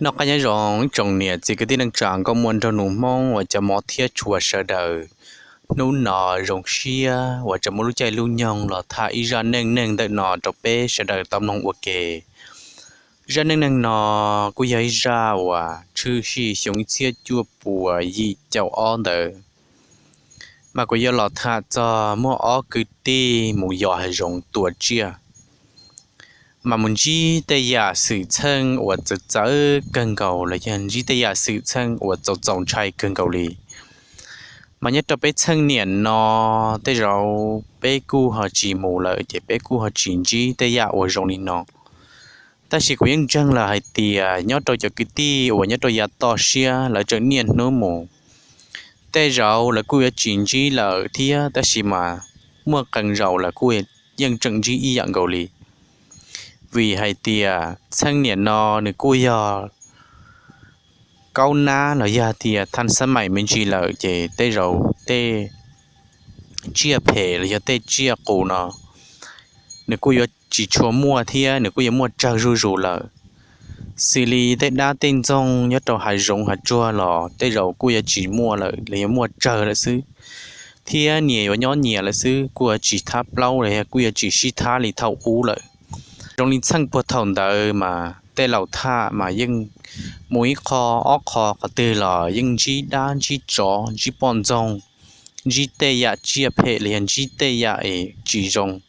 Noj qab nyob zoo ib tsoom niam txiv kwv tij neej tsa nkauj muam nraug nus Hmoob uas cov hmov thiab tshua sawv daws. Hnub no zoo siab uas tseem muaj lub caij lub nyoog los tham ib zaj neej neeg ntawm no rau peb sawv daws tau mloog ua ke. Zaj neej neeg no kuj yog ib zaj uas tshwm sim xyoo ib txhiab cuaj puas yim caum ob ntawd, mas kuv yuav los tham txog muaj ob kwv tij mus yos hav zoov tua tsiaj, mas mus ntsib tej yam xwm txheej uas txawv txawv kawg nkaus los yog ntsib tej yam xwm txheej uas txaus txaus ntshai kawg nkaus li. Mas nyob rau peb txheej niam no, tej zaum peb kuj ho tsis mus lawm ces peb kuj ho tsis ntsib tej yam uas zoo li no. Tab sis kuv yeej ntseeg lawm hais tias nyob rau cov kwv tij uas nyob rau yav toj siab lawv tseem niaj hnub mus, tej zaum lawv kuj yuav tsis ntsib lawm thiab, tab sis mas muaj qee zaus lawv kuj yeej tseem ntsib ib yam nkaus li. Vim hais tias txheej niam no nws kuj yog kaub nab los yog tias thaj xab maim me ntsis lawm ces tej zaum tej tsiaj phem los yog tej tsiaj qus no nws kuj yuav tsis tshua muaj thiab, nws kuj yuav muaj tsawg zuj zus lawm. Xws li tej dab tej ntxoog nyob rau hav zoov hav tsuag los tej zaum kuj yuav tsis muaj lawm los yog muaj tsawg lawm xwb, thiab nyias yuav nyob nyias lawm xwb, kuj yuav tsis thab plaub los yog kuj yuav tsis sib thab li thaum ub lawm. Zoo li txheej puag thaum ntawd mas tej laus thaj mas yeej mus ib qho ob qho qhov twg los yeej ntsib dab ntsib tsov ntsib poj ntxoog, ntsib tej yam tsiaj phem los yog ntsib tej yam es tsis zoo,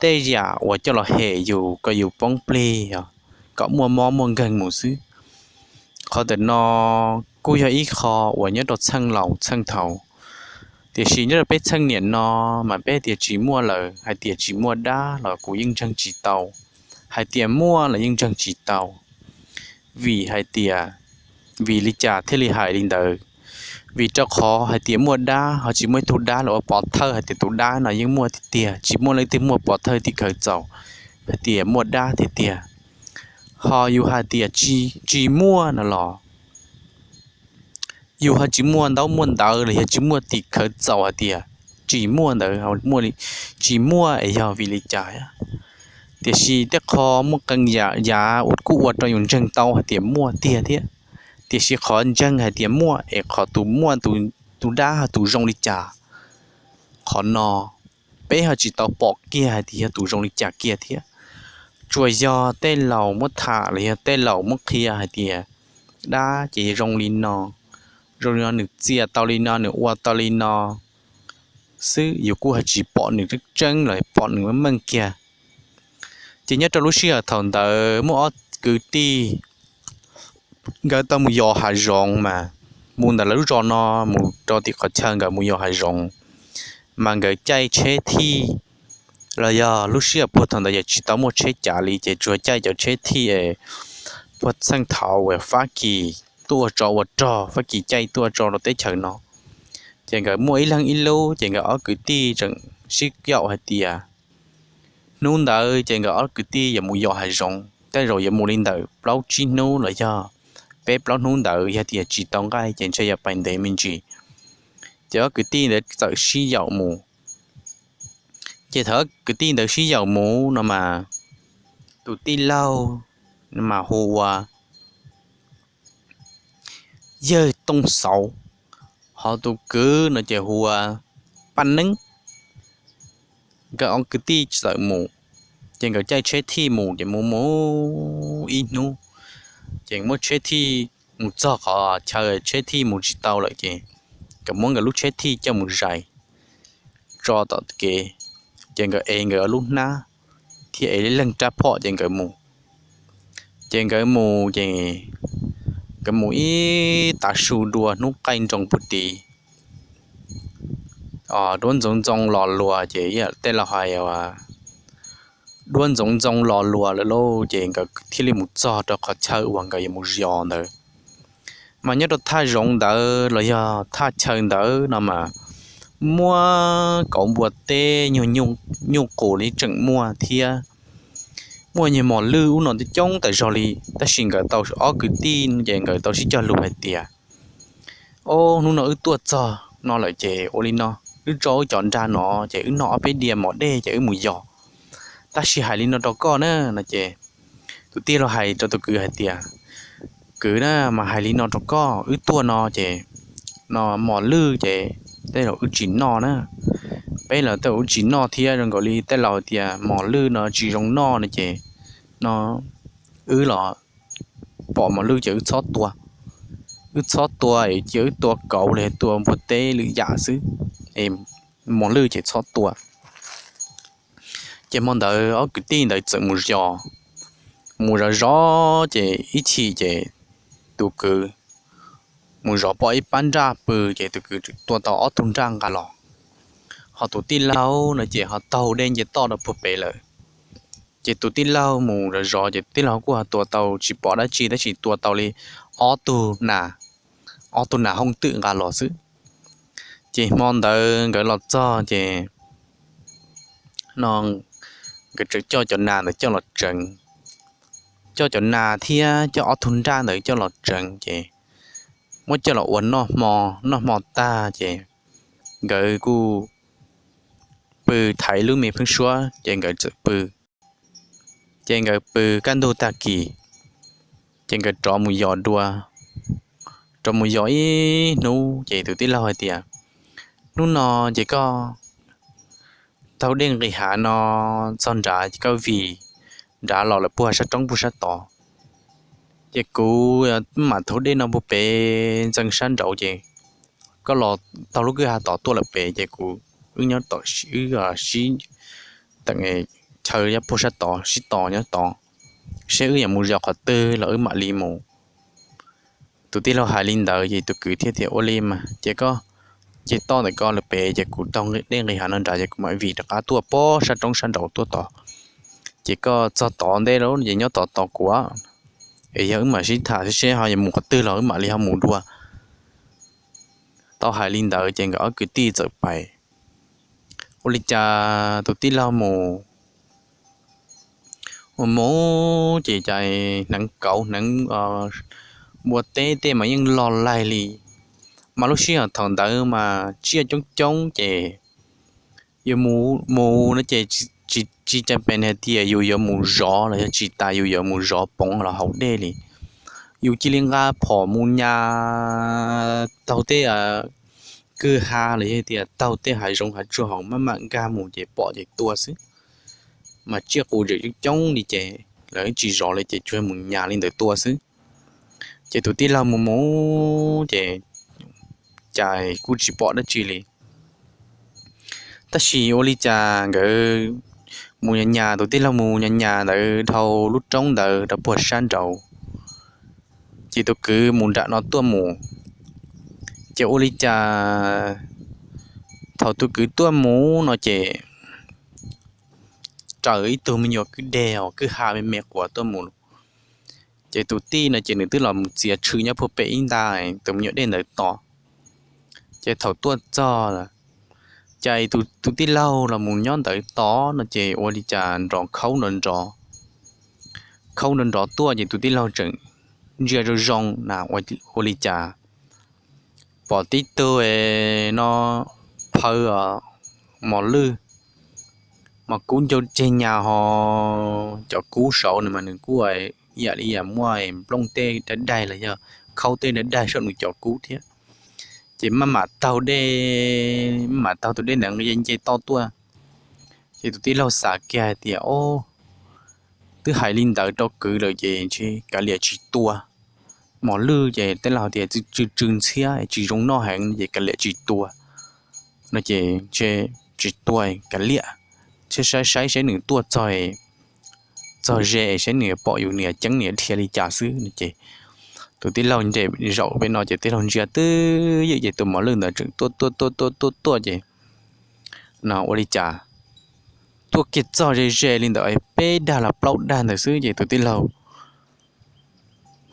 tej yam uas coj los hem yus kom yus poob plig, kom muaj mob muaj nkeeg mus xwb. Qhov ntawm no kuj yog ib qho uas nyob rau txheej laus txheej thaud, tiam sis nyob rau peb txheej niam no mas peb tias tsis muaj lawm, hais tias tsis muaj dab los kuv yeej ntseeg tsis tau, hais tias muaj los yeej ntseeg tsis tau. Vim hais tias, vim li cas thiaj li hais li ntawd? Vim rau qhov hais tias muaj dab ho tsis muaj ib tug dab los ua pov thawj hais tias tus dab no yeej muaj tiag tiag, tsis muaj leej twg muaj pov thawj tim khawv txaus hais tias muaj dab tiag tiag. Ho yus hais tias tsis muaj no los yus ho tsis muaj ntaub muaj ntawv los yog tsis muaj tim khawv txaus hais tias tsis muaj ntawd, tsis muaj es yog vim li cas? Tiam sis tej qho muaj qee yam yav uas kuj ua rau yus ntseeg tau hais tias muaj tiag thiab. Tiam sis qhov ntseeg hais tias muaj es qhov tus muaj, tus dab ho tus zoo li cas, qhov no peb ho tsis tau pom kiag hais tias yog tus zoo li cas kiag thiab. Tsuas yog tej laus muab tham los yog tej laus muab qhia hais tias dab ces zoo li no, zoo li no, nws txia tau li no, nws ua tau li no xwb, yus kuj ho tsis pom nws tseeb tseeb los pom nws meej meej kiag. Ces nyob rau lub sij hawm thaum ntawd muaj ob kwv tij nkawd tau mus yos hav zoov mas, mus ntawm lawv lub zos no mus rau tim qhov chaw nkawd mus yos hav zoov, mas nkawd caij tsheb thij los yog lub sij hawm puag thaum ntawd yog tsis tau muaj tsheb cav li ces tsuas caij cov tsheb thij es puag txheej thaud uas Fab Kis tuaj ua tsov ua rog, Fab Kis caij tuaj ua tsov rau teb chaws no. Ces nkawd muaj ib leeg ib lub, ces nkawd ob kwv tij tseem sib yaum hais tias hnub ntawd ces nkawd ob kwv tij yuav mus yos hav zoov, tej zaum yuav mus li ntawm plaub tsib hnub los yog peb plaub hnub ntawd, yog tias tsis tau nqaij ces ntshe yuav pais ntev me ntsis. Ces ob kwv tij ntawd txawm sib yaum mus. Ces thaum ob kwv tij ntawd sib yaum mus no mas tus tij laug mas hu ua Yawg Tooj Xauv, ho tus kwv no ces hu ua Paj Neeb. Nkawd ob kwv tij txawm mus, ces nkawd caij tsheb thij mus ces mus mus ib hnub, ces muab tsheb thij mus txog qhov chaw tsheb thij mus tsis tau lawm ces nkawd muab nkawd lub tsheb thij coj mus zais tso tom kev, ces nkawd ev nkawd lub hnab thiab ev ib leeg rab phom ces nkawd mus. Ces nkawd mus ces nkawd mus ib tav su dua hnub qaij nroo puag tid, duab ntxoov ntxoo los luas ces tej laus hais duab ntxoov ntxoo los luas lawm lauj, ces nkawd thiaj li mus txog rau qhov chaw uas nkawd yuav mus yos ntawd. Mas nyob rau thaj zoov ntawd los yog thaj chaw ntawd no mas muaj kauv npua teb, nyuj qus li tseem muaj thiab, muaj nyuag mos lwj ub no coob tas zog li. Tab sis nkawd tau ob kwv tij ces nkawd tau sib cog lus hais tias, Ob, hnub no wb tuaj txog no lawm ces ua li no, wb tso wb cov nra no ces wb noj ob peb diav mos dej ces wb mus yos. Tab sis hais li no rau koj na, no ces tus tij laug hais rau tus kwv hais tias, kwv na, mas hais li no rau koj, wb tuaj no ces no mos lwj ces tej laus wb tsis noj na. Peb los tej laus wb tsis noj thiab, zoo nkaus li tej laus tias mos lwj no tsis zoo noj no ces no wb los pom mos lwj ces wb txhob tua. Wb txhob tua, cia wb tua kauv los tua npua teb lwm yam xwb, mos lwj ces txhob tua. Ces hmo ntawd ob kwv tij ntawd txawm mus zov, mus zov zov ces ib chim ces tus kwv mus zov pom ib pab nraj pw, ces tus kwv tua tau ob tug nraj nqa los. Ho tus tij laug no ces ho taug dej nce toj rau puag pem lawm. Ces tus tij laug mus zov zov ces tus tij laug kuj ho tua tau tsis pom dab tsi tab sis tua tau li ob tug nas, ob tug nas hooj twm nqa los xwb. Ces hmo ntawd nkawd los txog ces no nkawd txawm coj cov nas ntawd coj los tseev, coj cov nas thiab coj ob tug nraj ntawd coj los tseev ces muab coj los ua noj hmo. Noj hmo tag ces nkawd kuj pw thaiv lub me pheeb suab ces nkawd txawm pw. Ces nkawd pw kaj ntug tag kis ces nkawd rov mus yos dua. Rov mus yos ib hnub ces tus tij laug hais tias, hnub no ces koj taug dej nqis hav no txog nrad ces koj vij nrad los lawm puag sab roob puag sab tod. Ces kuv mam taug dej no puag pem ntxeev sab nraud ces koj los taug lub kwj ha tod tuaj lawm pem ces kuv wb nyob tom wb sib teem chaw nyob puag sab tod sib tos nyob tod, seb wb yuav mus zos qhov twg los wb mam li mus. Tus tij laug hais li ntawd ces tus kwv thiaj tias ua li mas ces koj nce toj ntawm koj lawm pem ces kuv taug dej nqis hav no nrad ces kuv mam vij rov qab tuaj puag sab roob sab nraud tuaj tod. Ces koj txog tod ntej lawm ces nyob tod tos kuv, es yog wb mam sib tham seb ho yuav mus qhov twg los wb mam li ho mus dua. Tau hais li ntawd ces nkawd ob kwv tij txawm pais. Ua li cas tus tij laug mus mus mus ces cas hneev kauv hneev npua teb tej mas yeej loj laig li. Mas lub sij hawm thaum ntawd mas tsiaj coob coob ces yus mus no ces tsis cai pes hais tias yus yuav mus zov los yog tsis tas yus yuav mus zov poov los haus dej li. Yus cia li nqa phom mus nyas taug tej kwj ha los yog tias taug tej hav zoov hav tsuag hauv maj mam nkag mus ces pom ces tua xwb. Mas tsiaj qus tseem coob coob li ces lawv tsis zov li ces tsuas mus nyas li ntawd tua xwb. Ces tus tij laug mus mus ces cas kuj tsis pom dab tsi li. Tab sis ua li cas nkawd mus nyas nyas, tus tij laug mus nyas nyas ntawd dhau lub roob ntawd rau puag sab nraud, ces tus kwv mus nram no tuaj mus. Ces ua li cas thaum tus kwv tuaj mus no ces raws ib tug me nyuam kwj deg os kwj ha me me quas tuaj mus. Ces tus tij no ces nws twb los mus txiav tshwm nyob puag pem ib nta tus me nyuam dej ntawd tos. Ces thaum tuaj txog, cas tus tij laug los mus nyob ntawd tos no ces ua li cas nrov khaub nrov nrov, khaub nrov nrov tuaj ces tus tij laug tseem ntsia zoo zoo na, ua li cas pom tib tug no phaw mos lwj, mos kub ncau tseg nyas ho cov kub saud nws mas nws kuj ib yam li yam muaj nplooj tej daig daig los yog khaub tej daig daig saum nws cov kub thiab. Ces maj mam taug dej, maj mam taug tus dej ntawd nqis nce toj tuaj. Ces tus tij laug xav kiag hais tias, o, twb hais li ntawd rau kwv lawm ces ntshe kav liam tsis tua. Mos lwj ces tej laus tias tsw tsw ntxhiab tsis zoo noj heev ces kav liam tsis tua no ces ntshe tsis tua kav liam, thiab saib saib saib nws tuaj txog, txog ze saib nws pom yus nws ceeb nws dhia li cas xwb no ces tus tij laug nres zaum pem no ces tij laug ntsia twb ywm ces tus mos lwj ntawd tseem tuaj tuaj tuaj tuaj tuaj tuaj ces no ua li cas tuaj kiag txog ze ze li ntawd peb dag los plaub dag ntawd xwb ces tus tij laug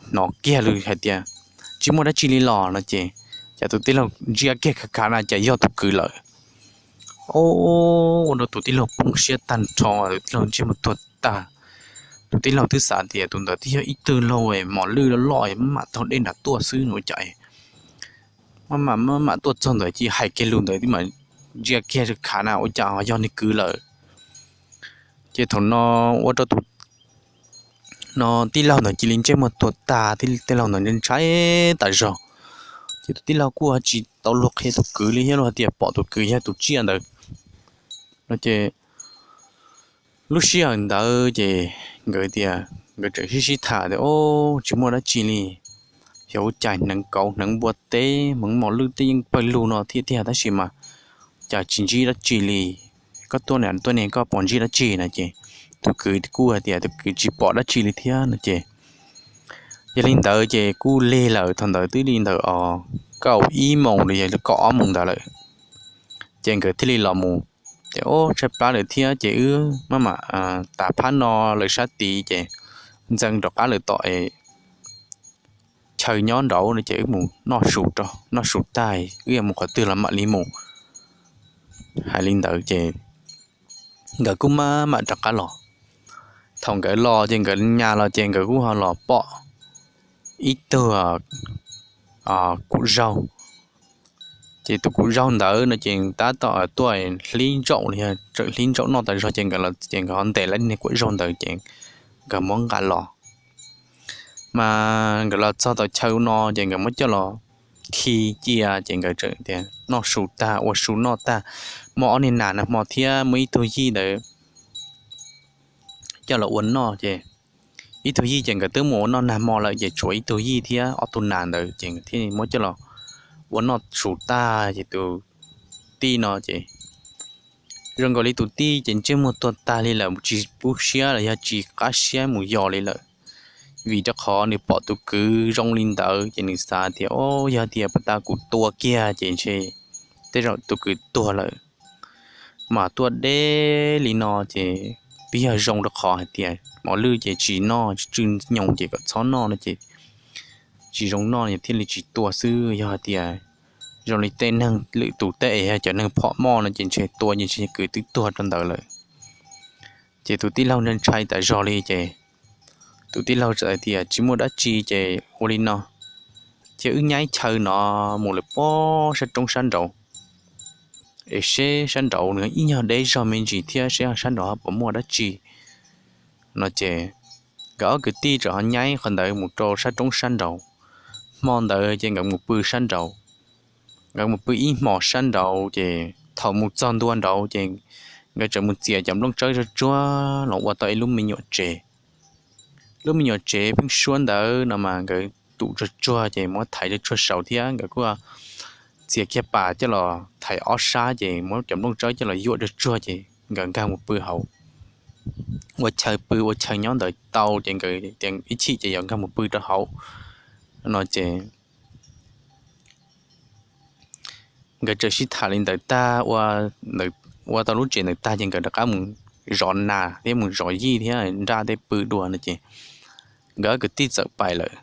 hnov kiag lus hais tias, tsis muaj dab tsi li los no ces, cas tus tij laug ntsia kiag khav khav na cas yog tus kwv lawm. O, ua rau tus tij laug poob siab tag nrho, tus tij laug ntsej muag tuag tag. Tus tij laug twb xav tias tus ntawd twb yog ib tug laug mos lwj loj loj maj mam taug dej nram tuaj xwb no cas maj mam maj mam tuaj txog ntawd ces hais kiag lus ntawd twb mam ntsia kiag khav na ua cas yog nws kwv lawm. Ces thaum no ua rau tus no tij laug ntawd cia li ntsej muag tuag tag, tij laug ntawd ntshai tas zog. Ces tus tij laug kuj tsis tau luag qhia tus kwv li thiab, luag tias pom tus kwv yog tus tsiaj ntawd no ces lub sij hawm ntawd ces nkawd tias, nkawd tseem sib sib tham tias, Ob, tsis muaj dab tsi li, xyov ua cas hneev kauv hneev npua teb hneev mos lwj tej yeej pawg lug no thiab tiag, tab sis mas cas tsis ntsib dab tsi li. Koj tuaj niam tuaj niam koj puas ntsib dab tsi no ces tus kwv kuj hais tias tus kwv tsis pom dab tsi li thiab no ces yog li ntawd ces kuj lig lawm, thaum ntawd twb li ntawm kaum ib moos los yog kaum ob moos ntawd lawm. Ces nkawd thiaj li los mus ces, Ob, tshaib plab lawm thiab ces wb maj mam tav phab no lawm sab tid ces ntxeev rov qab lawm tom chaw nyob nraud no ces wb mus noj su, noj su tag wb yuav mus qhov twg los mam li mus. Hais li ntawd ces nkawd kuj maj mam rov qab los. Thaum nkawd los ces nkawd nyas los ces nkawd kuj ho los pom ib tug kuv zaug. Ces tus kuv zaug ntawd no ces tab tom tuaj hlib ntsaum los yog tseem hlib ntsaum noj tas zog ces nkawd los ces nkawd ho ntes lawv niag kuv zaug ntawd ces nkawd muab nqa los. Mas nkawd los txog tau chaw no ces nkawd muab coj los khi cia ces nkawd tseem tias noj su tag ua su noj tag, muaj ob niag nas nag hmo thiab muaj ib tug yij ntawd coj los ua noj ces ib tug yij ces nkawd twb mus ua noj nag hmo lawm ces tshuav ib tug yij thiab ob tug nas ntawd ces thiaj muab coj los ua noj su tag ces tus tij no ces zoo nkaus li tus tij ces ntsej muag tuag tag li lawm, tsis pub siab los yog tsis qab siab mus yos li lawm. Vim rau qhov nws pom tus kwv zoo li ntawd ces nws xav tias, Ob, yog tias pas tas kuv tua kiag ces ntshe tej zaum tus kwv tuag lawm. Mas tuaj deb li no ces twb yog zoo rau qhov hais tias mos lwj ces tsis noj, tsw nyoos ces kom txhob noj no ces tsis zoo noj thiaj li tsis tua xwb. Yog hais tias zoo li tej neeg lwm tus tej es yog cov neeg phom moj no ces ntshe tua ces ntshe kwv twb tuag rau ntawd lawm. Ces tus tij laug ntshai tas zog li ces tus tij laug txawm hais tias, Tsis muaj dab tsi ces ua li no, ces wb nyaib chaw no mus lawm pob sab roob sab nraud es seb sab nraud nws ib nyuag deb zog me ntsis thiab seb sab nraud ho puas muaj dab tsi no ces nkawd ob kwv tij txawm ho nyaib qhov ntawd mus rau sab roob sab nraud. Hmo ntawd ces nkawd mus pw sab nraud. Nkawd mus pw ib hmos sab nraud ces thaum mus txog ntua nraud ces nkawd txawm mus txiav cov nplooj tsawb tsuag tsuag los ua tau ib lub me nyuam tsev. Lub me nyuam tsev pheeb suab ntawd no mas nkawd tus tsuag tsuag ces muab thaiv tsuag tsuag saud thiab nkawd kuj txiav kiag pas coj los thaiv ob sab ces muab cov nplooj tsawb coj los yuam tsuag tsuag ces nkawd nkag mus pw hauv. Ua chaw pw ua chaw nyob ntawd tau ces nkawd tias ib chim ces yuav nkag mus pw rau hauv no ces nkawd txawm sib tham li ntawd tag, ua tau lub tsev ntawd tag ces nkawd rov qab mus zov nas thiab mus zov yij thiab nraj tej pw dua no ces nkawd ob kwv tij txawm pais lawm.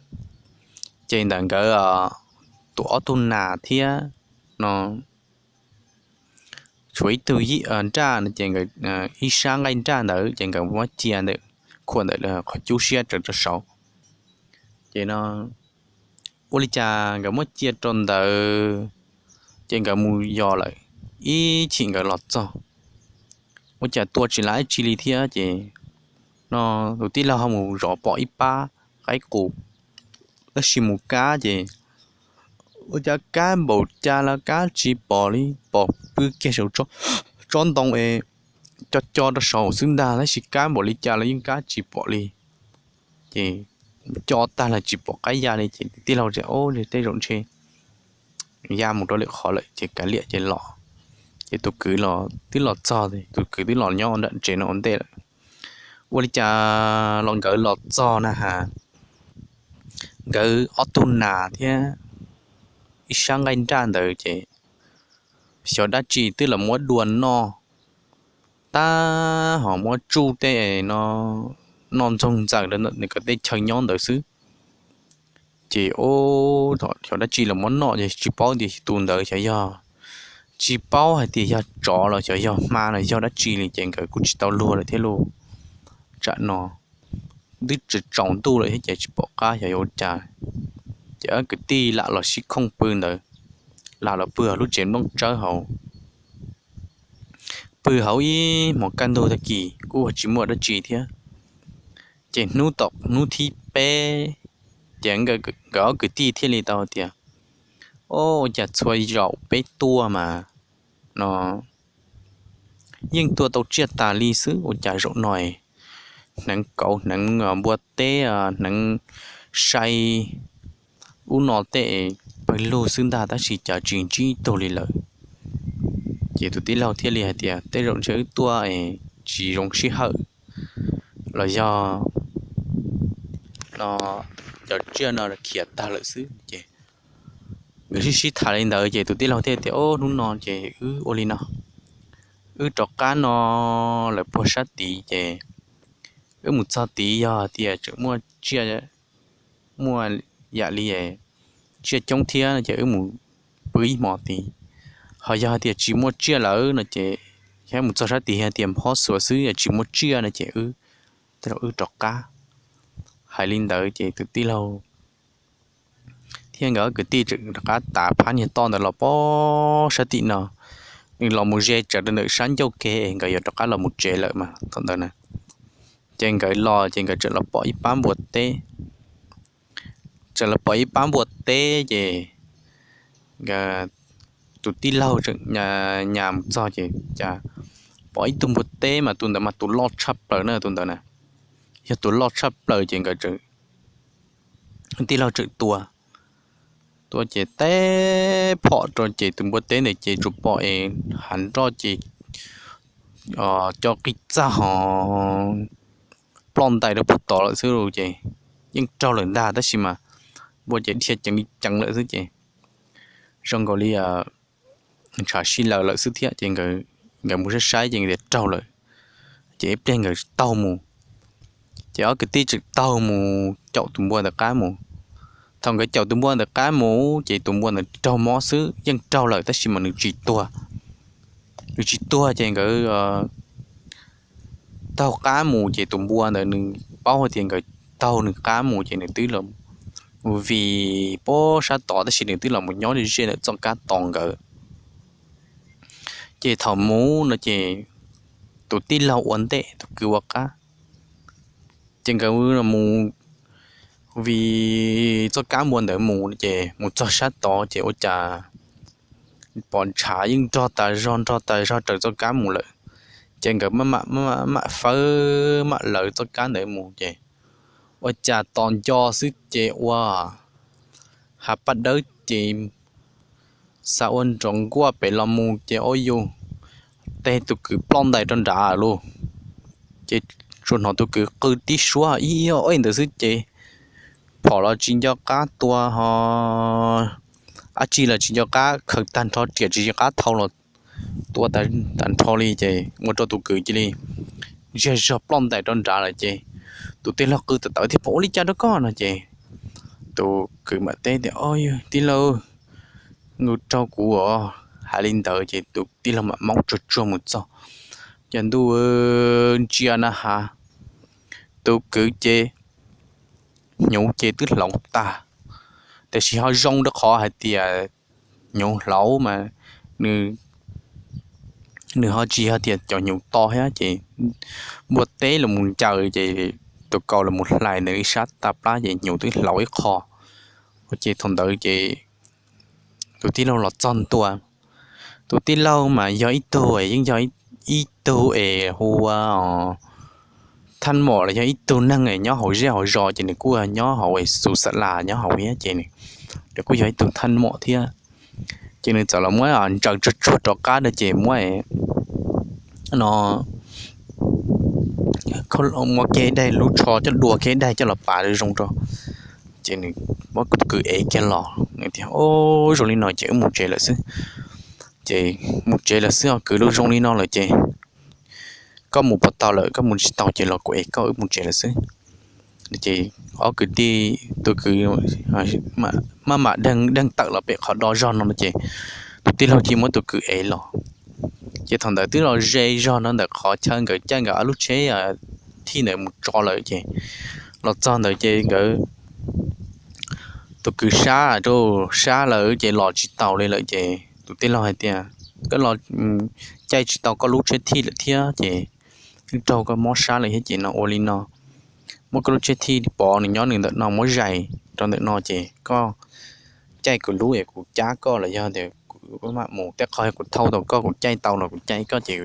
Ces ntawm nkawd tus ob tug nas thiab no tshuav ib tug yij nraj no ces ib sab nqaij nraj ntawd ces nkawd muab cia ntawm khuam ntawm qhov cub siab rawv rau saud. Ces no ua li cas nkawd muab cia rau ntawd ces nkawd mus yos lawm, ib chim nkawd los txog ua cas tua tsis lav ib tsi li thiab ces no tus tij laug ho mus zov pom ib pab qaib qus, tab sis mus kab ces ua cas kab npaum cas los kab tsis pom li, pom pw kiag saum tsob ntoo es co co rau saum xwb ntag, tab sis kab npaum li cas los yeej kab tsis pom li. Ces co tag los tsis pom qaib ya li ces tij laug tias, Ob, tej zaum ntshe ya mus rau lwm qhov lawm ces kav liam ces los. Ces tus kwv los twb los txog, tus kwv twb los nyob nram tsev no ua ntej lawm. Ua li cas los nkawd los txog na has, nkawd ob tug nas thiab ib sab nqaij nraj ntawd ces xyov dab tsi twb los muab dua noj tag, ho muab tsuj tej no noj ntxoog ntxaws rau nkawd tej chaw nyob ntawd xwb. Ces xyov dab tsi los muab noj ces tsis paub tias tus ntawd xyov yog, tsis paub hais tias yog tsov los xyov yog hma los yog dab tsi li ces nkawd kuj tsis tau luag lawm thiab lauj. Tsam no twb tsaus ntuj lawm thiab ces tsis pom qab xyov yuav ua cas. Ces ob kwv tij lam los sib khooj pw ntawd, lam los pw hauv lub tsev nplooj tsawb hauv. Pw hauv ib hmos kaj ntug tag kis kuj tsis muaj dab tsi thiab. Ces hnub tom hnub thib peb, ces nkawd ob kwv tij thiaj li tau tias, Au, ua cas txhua zaus peb tuaj mas no yeej tua tau tsiaj tas li xwb, ua cas zaum no hneev kauv hneev npua teb, hneev sai ub no tej pawg lug xwb ntag, tab sis cas tsis ntsib tug li lawm? Ces tus tij laug thiaj li hais tias, Tej zaum ntshe wb tuaj tsis zoo sij hawm los yog no cov tsiaj no khiav tag lawm xwb. Ces nkawd sib sib tham li ntawd ces tus tij laug thiaj tias, Au, hnub no ces wb ua li no, wb rov qab no lawm puag sab tid ces wb mus txog tid yog tias tseem muaj tsiaj, muaj yam li tsiaj coob thiab no ces wb mus pw ib hmo tid. Ho yog tias tsis muaj tsiaj lawm no ces, yog mus txog sab tid hais tias phob xuas xwb tsis muaj tsiaj no ces wb, wb rov qab. Hais li ntawd ces tus tij laug thiab nkawd ob kwv tij tseem rov qab tav phab niag toj ntawd los pem sab tim no. Nws los mus ze tsawv rau ntawm sab ncauj ke es nkawd yuav rov qab los mus tsev lawm mas thaum ntawd na. Ces nkawd los ces nkawd tseem los pom ib pab npua teb. Tseem los pom ib pab npua teb ces tus tij laug tseem nyas mus txog ces cas pom ib tug npua teb mas tus ntawd mas tus loj tshaj plaws na, tus ntawd na yog tus loj tshaj plaws ces nkawd tij laug tseem tua, tua ces teb phom rau ces tus npua teb ntawd ces tsuas pom es hav nroj ces co qij txaj ho ploj ntais rau puag tod lawm xwb ces yeej raug lawm ntag, tab sis mas npua ces dhia ceev li ceev lawm xwb ces zoo nkaus li ntshav sib laws lawm xwb thiab ces nkawd mus saib saib ces nkawd tias raug lawm. Ces ib pliag nkawd taug mus, ces ob kwv tij tseem taug mus caum tus npua ntawd qab mus. Thaum nkawd caum tus npua ntawd qab mus ces tus npua ntawd raug mob xwb, yeej raug lawm tab sis mas nws tsis tuag. Nws tsis tuag ces nkawd taug qab mus ces tus npua ntawd nws paub hais tias nkawd taug nws qab mus ces nws twb los mus vij pem sab tod tab sis nws twb los mus nyob ze ze ntawm txoj kab tos nkawd. Ces thaum mus no ces tus tij laug ua ntej tus kwv ua qab. Ces nkawd mus vij txoj kab npua ntawd mus ces mus txog sab tod ces ua cas pom ntshav yeej nrog tas zog nrog tas zog raws txoj kab mus lawm. Ces nkawd maj mam fawb mam lawv txoj kab ntawd mus ces ua cas tos nco xwb ces ua hav paj dawb ces xa ua nrov nkuaj pem los mus ces ua yus teg tus kwv ploj ntais rau nrad lawm. Ces tsuas hnov tus kwv qw tib suab ib ob ntawd xwb ces phom los tsis nco qab tua ho dab tsi los tsis nco qab khaws tag nrho, riam tsis nco qab thau los tua tag nrho li ces ua rau tus kwv cia li ntsiag zog ploj ntais rau nrad lawm ces tus tij laug qw tawv tawv tias, Pom ua li cas rau koj? no ces tus kwv mam teb tias, Tij laug, nws raug kuv os. Hais li ntawd ces tus tij laug mam maub tsuag tsuag mus txog, ces ntuj ntsia na has, tus kwv ces hnyuv ces twb hlauv tag, tiam sis ho zoo rau qhov hais tias hnyuv hlauv mas nws ho tsis yog tias cov hnyuv to thiab ces npua teb los mus ncaws ces tus kaus los mus hlais ntawm ib sab tag plab ces hnyuv twb hlauv ib qho. Ces thaum ntawd ces tus tij laug los txog ntua. Tus tij laug mas yog ib tug, yeej yog ib tug es hu ua thaj mom los yog ib tug neeg nyob hauv zej hauv zos ces nws kuj nyob hauv xus xa las nyob hauv thiab ces nws kuj yog ib tug thaj mom thiab. Ces nws txawm los muab ntsaws tsuag tsuag rov qab no ces muab no muab kiag daim lub tsho coj dua kiag daim coj los pav zoo rau. Ces nws muab tus kwv ev kiag los, nws tias, Au, zoo li no ces wb mus tsev lawm xwb. Ces mus tsev lawm xwb os, kwv, zoo li no lawm ces koj mus puas tau lawm, koj mus tsis tau ces los kuv ev koj, wb mus tsev lawm xwb. Ces ob kwv tij, tus kwv maj mam deeg tawm los pem qhov do zog no ces tus tij laug cia muab tus kwv ev los. Ces thaum ntawd twb los ze zog no ntawm qhov chaw nkawd caij nkawd ob lub tsheb thij ntawd mus tso lawm ces los txog ntawd ces nkawd tus kwv sab rau sab lawm ces los tsis taus li lawm ces tus tij laug hais tias, Koj los caij tsis tau koj lub tsheb thij lawm thiab ces raug koj mob sab lawm thiab ces no ua li no, muab koj lub tsheb thij pov nws nyob nws ntawm no, muab zais rau ntawm no ces koj caij kuv lub es kuv cab koj los yog tias kuv mam mus, tej qho yog kuv thauj tau koj, kuv caij tau los kuv caij koj ces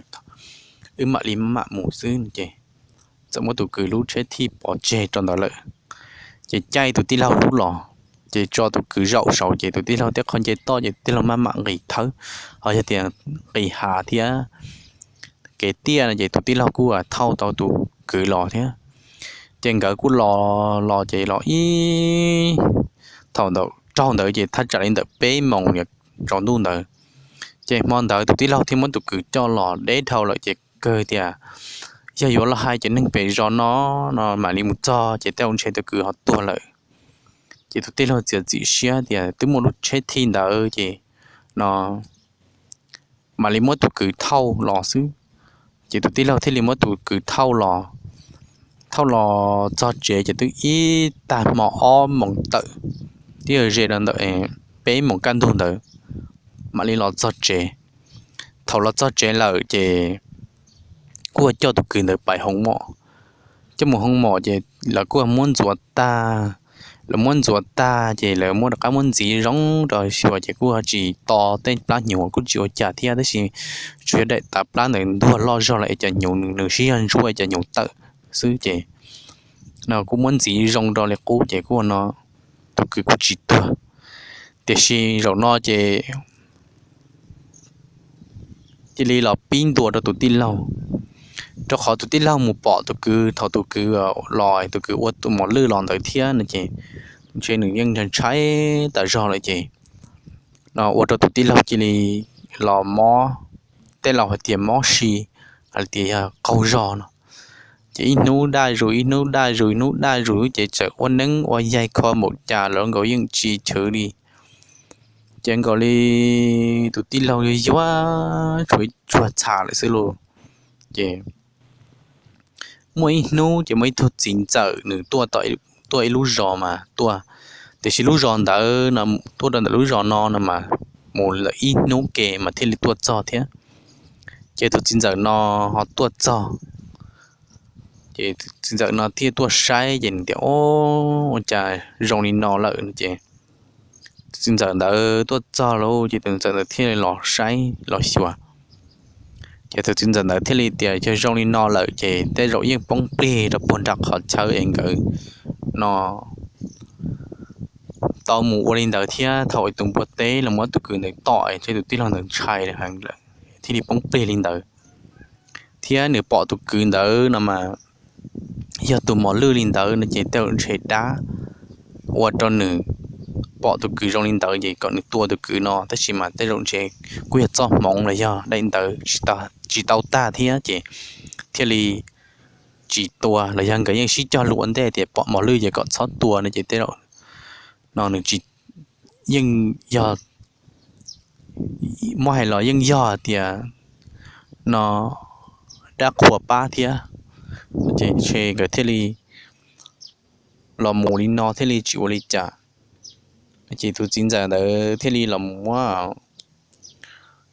wb mam li mam mus xwb ces txawm muab tus kwv lub tsheb thij pov tseg rau ntawd lawm. Ces caij tus tij laug lub los, ces tso tus kwv zaum saud ces tus tij laug tej qho nce toj ces tus tij laug maj mam nqis thawb, ho yog tias nqis hav thiab kev tiaj no ces tus tij laug kuj thauj tau tus kwv los thiab. Ces nkawd kuj los los ces los ib, thaum ntawd raug ntawd ces thaj tsam li ntawm peb moos tsaus ntuj ntawd. Ces hmo ntawd tus tij laug thiaj muab tus kwv coj los deb dhau lawm ces kawg tias yog yuav los hais ces neeg pem zos no no mam li mus txog ces tej zaum ntshe tus kwv ho tuag lawm. Ces tus tij laug txiav txim siab tias twb muaj lub tsheb thij ntawd ces no mam li muab tus kwv thauj los xwb. Ces tus tij laug thiaj li muab tus kwv thauj los, thauj los txog tsev ces twb ib tag hmo ob moos tawm, twb yog ze rau ntawm peb moos kaj ntug ntawd mam li los txog tsev. Thaum los txog tsev lawm ces kuj coj tus kwv ntawd pais hoo mom, coj mus hoo mom ces lawv kuj muab ntxuav tag. Lawv muab ntxuav tag ces lawv muab rov qab muab ntxiv zoo rau xyuas ces kuj tsis to tej plab hnyuv, kuj tsis ua cas thiab, tab sis tsuas yog daim tav plab ntawd ntuag loj zog lawm es cov hnyuv nws sib yog ntsuab es cov hnyuv tawm xwb ces no kuj muab ntxiv zoo rau li qub ces kuj no tus kwv kuj tsis tuag. Tiam sis zaum no ces cia li los pib ntuas rau tus tij laug, rau qhov tus tij laug mus pom tus kwv thaum tus kwv los tus kwv ua tus mos lwj los ntawd thiab no ces ntshe nws yeej ntshai tas zog lawm ces no ua rau tus tij laug cia li los mob, tej laus hais tias mob si, hais tias yog qaug zog no. Ces ib hnub daj zus ib hnub daj zus ib hnub daj zus ces txawm ua neeb ua yaig kho npaum cas los nkaus yeej tsis chwv li. Ces nkaus li tus tij laug yuag yuag tshuav tsuag txham lawm xwb lauj. Ces muaj ib hnub ces muaj ib tug txiv ntxawm nws tuaj, tuaj ib lub zos mas tuaj, tiam sis lub zos ntawd no, tuaj rau ntawm lub zos no no mas mus lawm ib hnub ke mas thiaj li tuaj txog thiab. Ces tus txiv ntxawm no ho tuaj txog, ces txiv ntxawm no thiaj tuaj saib ces nws tias, Ua cas zoo li no lawm? Ces tus txiv ntxawm ntawd tuaj txog lauj, ces tus txiv ntxawm ntawd thiaj li los saib los xyuas. Ces tus txiv ntxawm ntawd thiaj li tias, Yog zoo li no lawm ces tej zaum yeej poob plig rau puag nram qhov chaw es nkawd no tau mus ua li ntawd thiab thaum tus npua teb los muab tus kwv ntawd tom es tus tij laug ntawd ntshai heev lawm thiaj li poob plig li ntawd. Thiab nws pom tus kwv ntawd no mas yog tus mos lwj li ntawd no ces tej zaum ntshe dab ua rau nws pom tus kwv zoo li ntawd ces kom nws tua tus kwv no, tab sis mas tej zaum ntshe kuj yog txoj hmoov los yog daim ntawv tsis tau tag thiab ces thiaj li tsis tua, los yog nkawd yeej sib cog lus ua ntej tias pom mos lwj ces kom txhob tua no ces tej zaum no nws tsis, yeej yog, muab hais los yeej yog tias no dab qhua pab thiab, ces ntshe nkawd thiaj li los mus li no thiaj li tsis ua li cas. Ces tus txiv ntxawm ntawd thiaj li los mus muab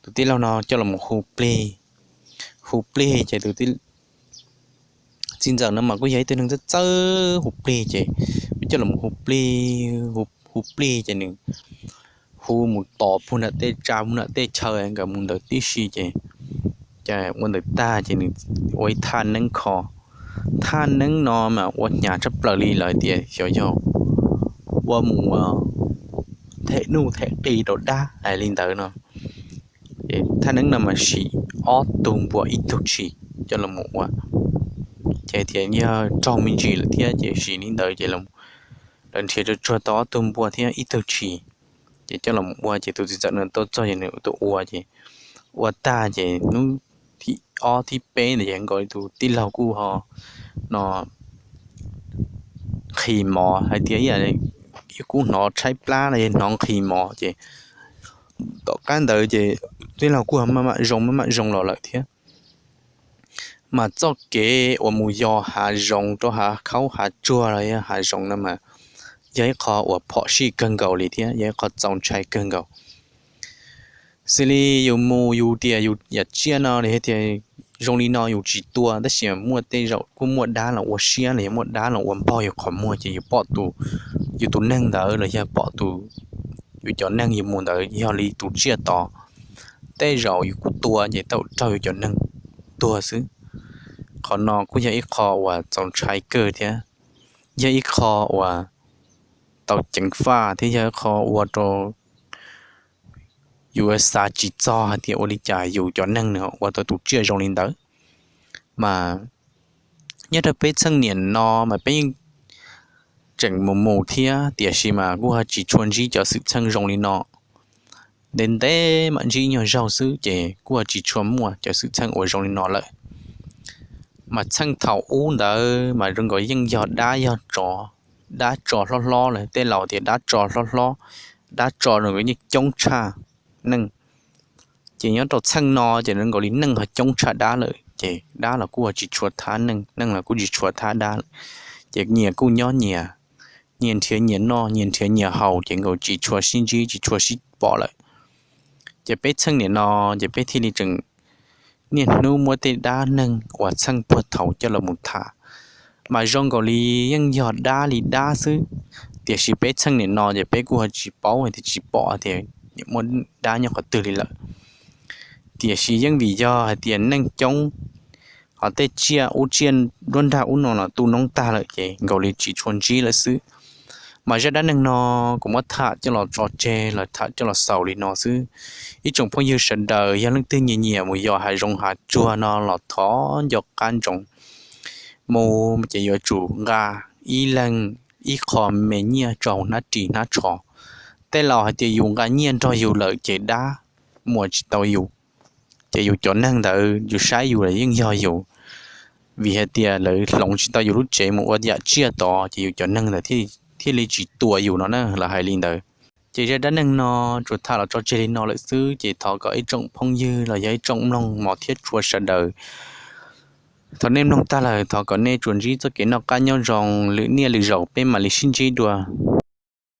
tus tij laug no coj los hu plig, hu plig ces tus txiv ntxawm no mas kuj yog ib tug neeg txawj txawj hu plig ces coj los hu plig, hu plig ces nws hu mus tos puag nram tej tsa puag nram tej chaw nkawd mus ntawd tib si ces, ces ua ntawd tag ces nws ua ib thaj neeb kho. Thaj neeb no mas ua hnyav tshaj plaws li, lawv tias xyov yog ua mus them nuj them qi rau dab hais li ntawd no. Ces thaj neeb no mas siv ob tug npua ib tug tshis coj los ua, ces tias yog raug me ntsis lawm thiab ces siv li ntawd ces lawv nrhiav tsuag tsuag tau ob tug npua thiab ib tug tshis, ces coj los ua ces tus txiv ntxawm no tuaj txog ces nws tuaj ua ces ua tag ces hnub thib ob thib peb ntawd ces nkaus tus tij laug kuj ho no nqhis mov hais tias ib yam li kub hnov tshaib plab los yog hnov nqhis mov ces tom qab ntawd ces tij laug kuj maj mam zoo maj mam zoo los lawm thiab. Mas txoj kev uas mus yos hav zoov rau hav khaub hav tsuag los yog hav zoov no mas yog ib qho uas phom sij kawg nkaus li thiab yog ib qho txaus ntshai kawg nkaus. Xws li yus mus yus tias yus yam tsiaj no li tias Zoo li no yus tsis tua tab sis muaj tej zaum kuj muaj dab los ua siab los yog muaj dab los ua npog yus qhov muag ces yus pom tus, yus tus neeg ntawd los yog pom tus, yus cov neeg yus mus ntawd yog li tus tsiaj tod, tej zaum yus kuj tua ces tau raug yus cov neeg tuag xwb. Qhov no kuj yog ib qho uas txaus ntshai kawg thiab yog ib qho uas tau ceev faj thiab yog ib qho ua rau yus xav tsis txog hais tias ua li cas yus cov neeg nws ua tau tus tsiaj zoo li ntawd. Mas nyob rau peb txheej niam no mas peb yeej tseem mus mus thiab tiam sis mas kuj ho tsis tshua ntsib cov xwm txheej zoo li no. Ntev ntev mam ntsib nyuag zaug xwb ces kuj ho tsis tshua muaj cov xwm txheej uas zoo li no lawm. Mas txheej thaum ub ntawd mas zoo nkaus yeej yog dab yog tsov, dab tsov hlob hlob lawm, tej laus tias dab tsov hlob hlob, dab tsov zoo nkaus yeej coob tshaj neeg. Ces nyob rau txheej no ces zoo nkaus li neeg ho coob tshaj dab lawm ces dab los kuj tsis tshua thab neeg, neeg los kuj tsis tshua thab dab lawm. Ces nyias kuj nyob nyias, nyias nrhiav nyias noj, nyias nrhiav nyias haus ces nkaus tsis tshua sib ntsib tsis tshua sib pom lawm. Ces peb txheej niam no ces peb thiaj li tseem niaj hnub muab tej dab neeg uas txheej puag thaum coj los mus tham. Mas zoo nkaus li yeej yog dab li dab xwb, tiam sis peb txheej niam no ces peb kuj ho tsis paub hais tias tsis pom tias muaj dab nyob qhov twg li lawm. Tiam sis yeej vim yog hais tias neeg coob, ho tej tsiaj ub tsiaj nruab nrag ub no los tu noob tag lawm ces nkaus li tsis tshua ntsib lawm xwb. Mas zaj dab neeg no kuv muab tham coj los tso tseg los tham coj los xaus li no xwb. Ib tsoom phooj ywg sawv daws yog leej twg nyiam nyiam mus yos hav zoov hav tsuag no los thov nco qab ntsoov, mus ces yuav tsum nqa ib leeg ib qho me nyiaj tso hnab ris hnab tsho. Tej laus hais tias yus nqa nyiaj nrog yus lawm ces dab mus tsis tau yus, ces yus cov neeg ntawd yus saib yus los yeej yog yus, vim hais tias lawv hloov tsis tau yus lub tsev mus ua yam tsiaj tod ces yus cov neeg ntawd thiaj li tsis tua yus no na, lawv hais li ntawd. Ces zaj dab neeg no tsuas tham los tso tseg li no lawm xwb, ces thov kom ib tsoom phooj ywg los yog ib tsoom mloog mos thiab tshua sawv daws, thaum nej mloog tag lawm thov kom nej tsuas ntsib txoj kev noj qab nyob zoo, lwm niaj lwm zaus peb mam li sib ntsib dua.